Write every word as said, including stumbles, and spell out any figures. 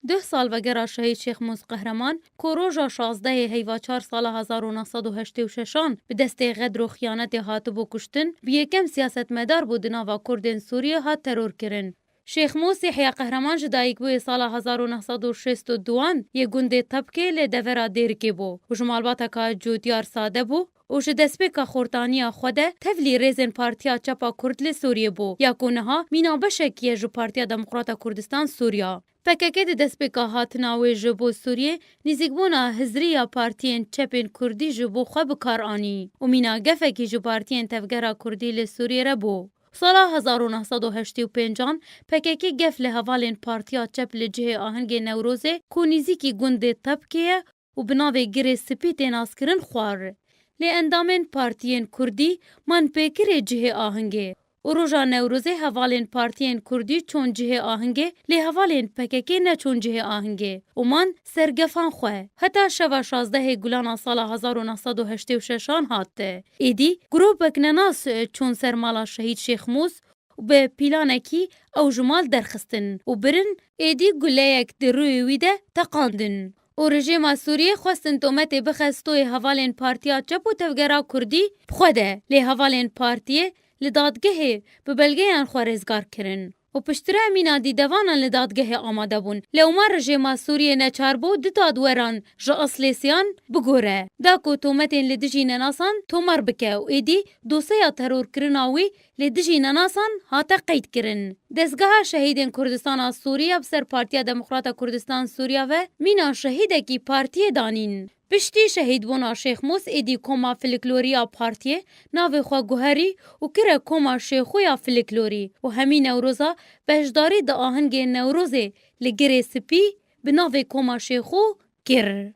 Duh salvegera Şehîd Şêxmûs Qehreman, ku roja şazdehê heyva çar sala hezar û neh sed û heştê û şeşan bi destê xedr û xiyanetê hatibû kuştin, bi yekem siyasetmedar bû di nava Kurdên Sûriyê hat terorkirin. Şêxmûs Yehya Qehreman ji dayikbûyê sala hezar û neh sed û şêst û duan yê gundê Tepkê li devera Dêrikê bû û ji malbateka cotiyar sade bû û ji destpêka xortaniya xwe de tevlî rêzên Partiya Çep a Kurd li Sûriyê bû, ya ku niha mîna beşekî ye ji Partiya Demokrata Kurdistan Sûriya. P K K di destpêka hatina wê ji bo Sûriyê nîzîkbûna hizriya partiyên çepên kurdî ji bo xwe bi kar anî û mîna gefekî ji partiyên tevgera kurdî li Sûriyê re bû. Sala hezar û neh sed û heştê û pêncan P K K gef li hevalên Partiya Çep li cihê ahengê Newrozê ku nîzîkî gundê Tepkê ye û bi navê Girê Spî tê naskirin xwar. Lê endamên partiyên kurdî man pêkirê cihê ahengê û roja Newrozê hevalên partiyên kurdî çûn cihê ahengê, lê hevalên P K K neçûn cihê ahengê û man ser gefan xwe. Heta şeva şazdehê Gulana sala hezar û neh sed û heştê û şeşan hat. Êdî grûpek nenas çûn ser mala Şehîd Şêxmûs û bi planekî ew ji mal derxistin û birin, êdî guleyek di rûyê wî de teqandin. Û rejêma Sûriyê xwestin tometê bixe stoyê hevalên Partiya Çep û Tevgera Kurdî bi xwe de, lê hevalên partiyê li dadgehê bi belgeyan xwe rêzgar kirin. Û piştre mîna dîdevanan li dadgehê amade bûn. Lewma rejêma Sûriyê neçar bû du dadweran ji Aslêsiyan bigore, da ku tometên li dijî nenasan tomar bike û êdî doseya terorkirina wî li dijî nenasan hate qeydkirin. Dezgeha Şehîdên Kurdistana Sûriye bi ser Partiya Demokrata Kurdistan Sûriya ve mîna şehîdekî partiyê danîn. Piştî şehîdbûna Şêxmûs êdî koma filiklorî ya partiyê navê xwe guherî û kire koma Şêxû ya filiklorî û hemî Newroza beşdarî di ahengê Newrozê li Girê Spî bi navê Koma Şêxû kir.